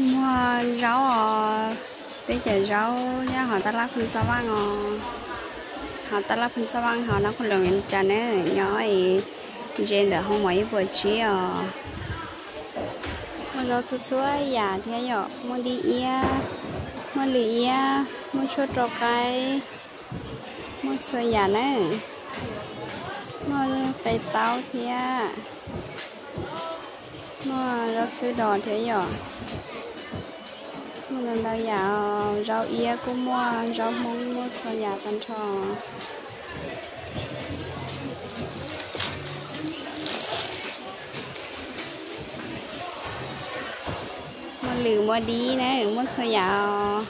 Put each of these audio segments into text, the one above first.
Muag zaub os, peb cov zaub nyob hauv tab laj Phoos Xas Vaj os. Hauv tab laj Phoos Xas Vaj hauv Nab Qhoos Loos cas ne, nyob ze ntawm hoo mom ib puas tsib os. Muaj zaub txhua txhua yam thiab yom, muaj dib iab, muaj lwm iab, muaj tshuaj rau qaib, muaj txhua yam na. Muaj qe taub thiab, muaj zaub txhwb dos thiab yom. Muaj ntau ntau yam, zaub iab kuj muaj, zaub hmoob muaj txhua yam tag nrho. Muaj lwm muaj dib na, muaj txhua yam os.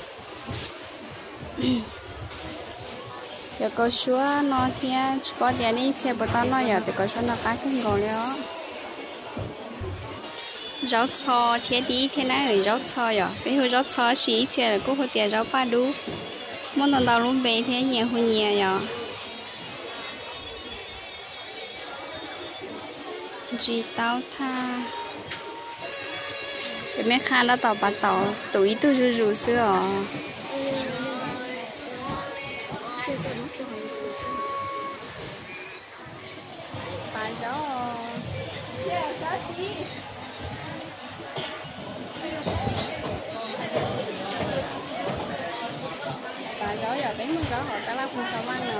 Cov kaus suab no thiab tsis paub tias nej ib txhia puas tau noj yom, tes kaus suab no qab kawg nkaus li os. Zaub txho thiab dib thiab na, zaub txho yom, peb hu zaub txho sis ib txhia kuj hu tias zaub paj dub. Muaj ntau ntau lub npe thiab nyias hu nyias yom. Ntsis taub thaj. Cov me qha nrab tom pas tom tus ib tug zuj zus xwb os. Pas zaub, pas zaub yom, peb muag zaub hauv tab laj Phoos Xas Vaj no.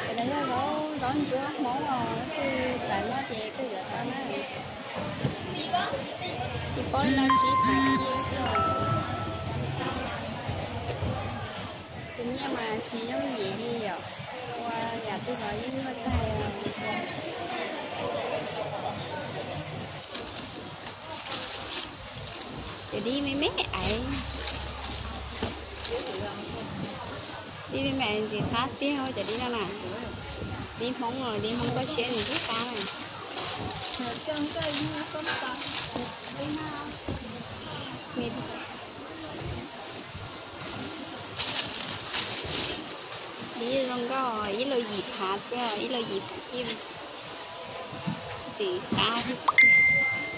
Ces no yog zaub, zaub ntsuab hmoob os, leej twg xav noj ces kawg yuav tau na. Tsis paub li no tsib phav kiag xwb os. Tus nyiaj mas tsis yooj yim li yom, ua yam twg los yeej nyuaj tag. Cov dib me me aiv, dib me me aiv ntxim qab tiag cov dib no na. Dib hmoob los dib hmoob koj siab nws twb qab na. Dib zoo nkauj, ib lo yim phav xwb, ib lo yim phav kiag, ntxim qab tiag.